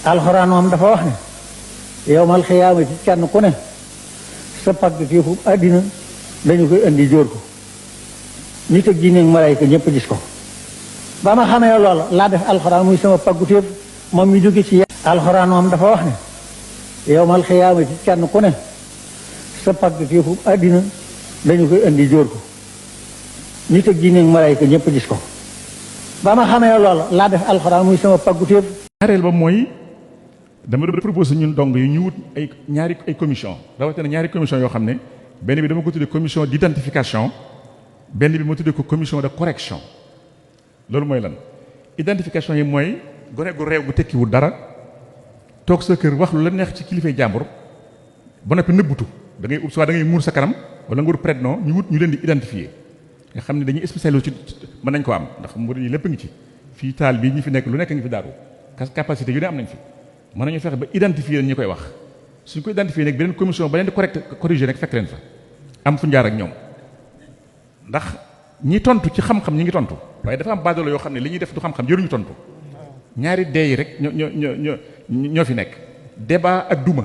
alxuraan moom dafa wax ne yowmal xiyaamati kenn ku ne sa pagg kiifu àddina dañu koy indi jóor ko nit ak jinne ak malaayka ñëpp gis ko ba ma xamee loola laa def alxuraan muy sama paggu téef moom mi jóge ci alxuraan moom dafa wax ne yowmal xiyaamati kenn ku ne sa pagg kiifu àddina dañu koy indi jóor ko nit ak jinne ak malaayka ñëpp gis ko ba ma xamee loola laa def alxuraan muy sama paggu téef ñaareel ba mooy dama doon proposé ñun dong yi ñu wut ay commission rawatina ñaari commission yoo xam ne benn bi dama ko tuddee commission d'identification benn bi ma tuddee ko commission de correction loolu mooy lan identification yi mooy gone gu réew gu tekkiwul dara toog sa kër wax lu la neex ci kilifay jàmbur ba noppi nëbbutu da ngay soit da ngay muur sa kanam wala nga wut prénom ñu wut ñu leen di identifier nga xam ne dañuy spécialisé ci mën nañ ko am ndax mbir yi lépp ngi ci fii taal bii ñi fi nekk lu nekk ngi fi daaru capacité yu ne am nañ fi mën nañu fexe ba identifier leen ñi koy wax suñ ko identifier nag beneen commission ba leen di corriger rek fekk leen fa am fu njaar ak ñoom ndax ñi tontu ci xam-xam ñi ngi tontu waaye dafa am badalo yoo xam ne li ñuy def du xam-xam jëruñu tontu ñaari dee yi rek ñoo fi nekk débat ak duma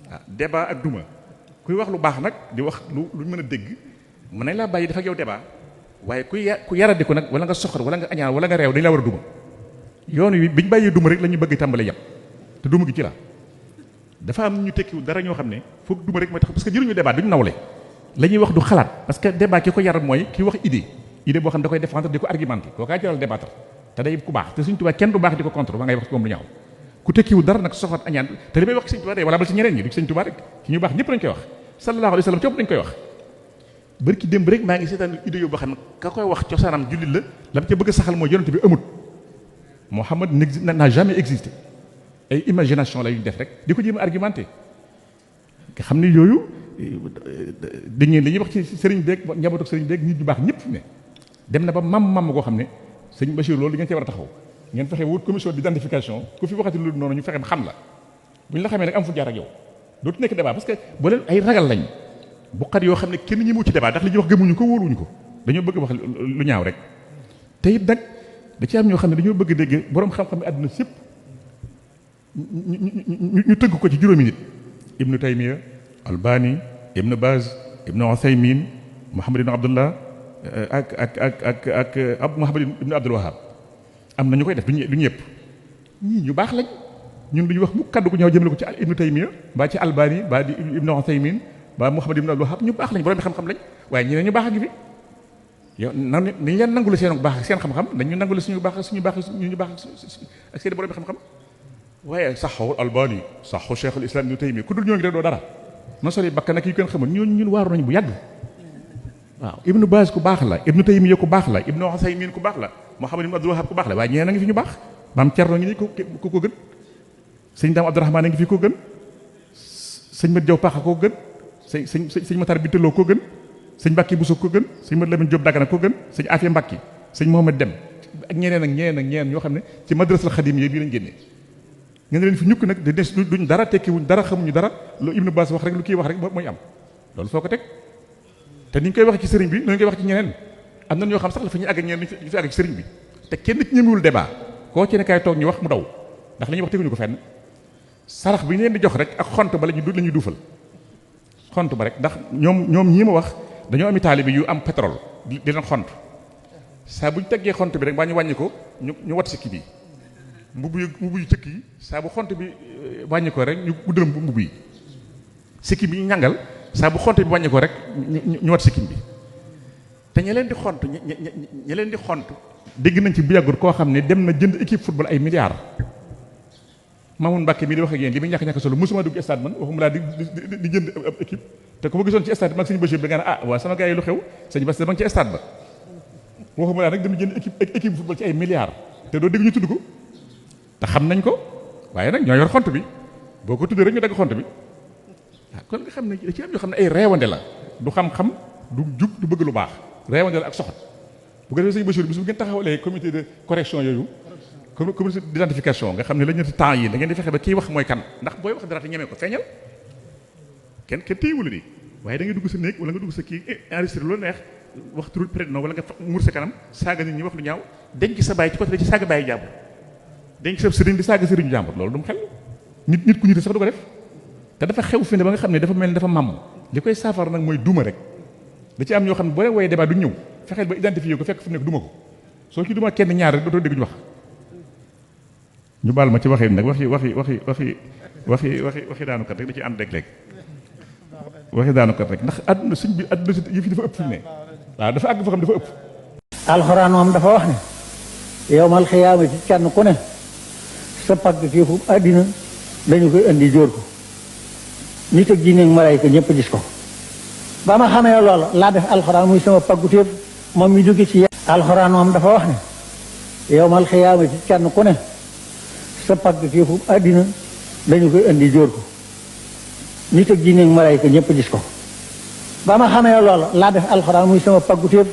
waaw débat ak duma kuy wax lu baax nag di wax lu mën a dégg mën nañ laa bàyyi def ak yow débat waaye ku yaradi ko nag wala nga soxor wala nga añaan wala nga réew dañ laa war a duma yoon wi biñ bàyyee duma rek la ñu bëgg tàmbale yàpp te duma gi ci la dafa am ñu tekkiwu dara ñoo xam ne foog duma rek mooy tax parce que jëruñu débat duñu nawle la ñuy wax du xalaat parce que débat ki ko yar mooy ki wax idée boo xam ne da koy défendre di ko argumenter koo kaa jaral débattre te day ku baax te Sëriñ Tuubaa kenn du baax di ko contre ba ngay wax ci moom lu ñaaw ku tekkiwu dara nag soxat añaan te li may wax ci Sëriñ Tuubaa day wala bal ci ñeneen ñi du ci Sëriñ Tuubaa rek ci ñu baax ñëpp lañ koy wax sallallahu alayhi wa sallam copp dañ koy wax bërki démb rek maa ngi seetaan idée yoo boo xam ne ka koy wax cosaanam jullit la la ca bëgg a saxal mooy yonent bi amut Muhammad n'a jamais existé ay imagination la yu def rek di ko jéem a argumenté nga xam ne yooyu dégg ngeen li ñuy wax ci sëriñ beeg njabootu sëriñ beeg nit ñu baax ñëpp ne dem na ba mam koo xam ne sëñ Bachir loolu di ngeen cee war a taxaw ngeen fexe wut commission d'identification ku fi waxati lu noonu ñu fexe ba xam la bu ñu la xamee nag am fu jaar ak yow dootu nekk débat parce que boo leen ay ragal lañ bu xat yoo xam ne kenn ñi mu ci débat ndax li ñuy wax gëmuñu ko wóoluñu ko dañoo bëgg wax lu ñaaw rek te it nag da ci am ñoo xam ne dañoo bëgg dégg boroom xam-xam yi àdduna sépp ñu tënk ko ci juróomi nit Ibnu Taymiya Albani Ibnu Baz Ibnu Uthaymin Muhammad ibn Abdullah ak Muhammad ibn Abdul Wahhab am na ñu koy def du ñëpp ñii ñu baax lañ ñun duñu wax mu kaddu gu ñaaw jëmale ko ci Ibnu Taymiya mbaa ci Albani mbaa di Ibnu Uthaymin mbaa Muhammad ibn Abdul Wahhab ñu baax lañ borom xam-xam lañ waaye ñeneen ñu baax a ngi fi yow nañ leen nangule seen baax ak seen xam-xam dañ ñu nangule suñu baax ak seen borom xam-xam waaye saxu Albani saxu Cheikhul Islam Ibnu Taymiya ku dul ñoo ngi rek doo dara non sori bakka nag yu kenn xamul ñun waaru nañ bu yàgg waaw Ibnu Baz ku baax la Ibnu Taymiya ku baax la Ibnu Uthaymin ku baax la Muhammad ibn Abdul Wahhab ku baax la waaye ñeneen a ngi fi ñu baax maam Cerno ngi nii ku ko gën sëñ Daam Abdourahmaan a ngi fi ko gën sëñ Mat Jaw Paxa koo gën sëñ Matar Bintaloo koo gën sëñ Mbàkke Buso ko gën sëñ Mat Lamin Jóob Dagana ko gën sëñ Afiya Mbàkke sëñ Mohamed Dem ak ñeneen ñoo xam ne ci madrasal xadim yi bii lañ génnee ngeen leen fi ñukk nag duñ dara tekkiwuñ dara xamuñu dara lu Ibnu Baas wax rek lu kii wax rek mooy am loolu foo ko teg te ni ñu koy wax ci sëriñ bi noonu ñu koy wax ci ñeneen am na ñoo xam sax la fa ñuy àgg ak ñeneen ñu fi àgg ci sëriñ bi te kenn ci ñemewul débat koo ci ne kaay toog ñu wax mu daw ndax li ñuy wax teguñu ko fenn sarax bi ñu leen di jox rek ak xont ba la ñuy duufal xont ba rek ndax ñoom ñii ma wax dañoo ami taalibe yu am pétrole di leen xont saa bu ñu teggee xont bi rek baa ñu wàññi ko ñu wat si kii bi mbubb yu cëkk yi saa bu xont bi wàññi ko rek ñu guddal mbubb yi sikkim bi ñu ñàngal saa bu xont bi wàññi ko rek ñu wat sikkim bi te ña leen di xont dégg nañ ci bu yàggul koo xam ne dem na jënd équipe football ay milliards Mamoun Mbacke mii di wax ak yéen li muy ñàkk solo mosuma dugg stade man waxuma laa di jënd ab équipe te ku ma gisoon ci stade bi mag sëñ Bachir bi nga ne ah waa sama gars yi lu xew sëñ Bass dama ngi ci stade ba waxuma laa nag dama jënd équipe football ci ay milliards te doo dégg ñu tudd ko te xam nañ ko waaye nag ñoo yor xont bi boo ko tuddee rek ñu dagg xont bi waaw kon nga xam ne da ci am yoo xam ne ay reewande la du xam-xam du jub du bëgg lu baax reewande la ak soxot bu ko defee sëñ Bachir bis bu ngeen taxawalee comité de correction yooyu comité d'identification nga xam ne la ñu temps yi da ngeen di fexe ba kii wax mooy kan ndax booy wax dara te ñemee ko feeñal kenn téyewula di waaye da ngay dugg sa néeg wala nga dugg sa kii enregistré lu neex wax turu président wala nga muur sa kanam saaga nit ñi wax lu ñaaw denc sa bàyyi ci côté ci saaga bàyyi jàpp denc sa sëriñ di saaga sëriñ jàmbur loolu du mu xel nit ku nit sax du ko def te dafa xew fi ne ba nga xam ne dafa mel ni dafa màmm li koy saafara nag mooy duma rek da ci am ñoo xam ne boo leen woowee débat du ñëw fexeel ba identifier ko fekk fu mu nekk duma ko soo ci duma kenn ñaar rek dootoo dégg ñu wax ñu baal ma ci waxee nag waxi daanukat rek da ci ànd léeg-léeg waxi daanukat rek ndax àdduna suñ bi àdduna si yëf yi dafa ëpp fi mu ne waaw dafa àgg foo xam dafa ëpp alxuraan moom dafa wax ne yowmal xiyaama ci kenn ku ne sa pagg fii fu àddina dañu koy indi jóor ko nit ak jinne ak malaayka ñëpp gis ko ba ma xamee loolu laa def alxuraan muy sama paggu téef moom mi jóge ci alxuraan moom dafa wax ne yowmal xiyaama ci kenn ku ne sa pagg fii fu àddina dañu koy indi jóor ko nit ak jinne ak malaayka ñëpp gis ko ba ma xamee loolu laa def alxuraan muy sama paggu téef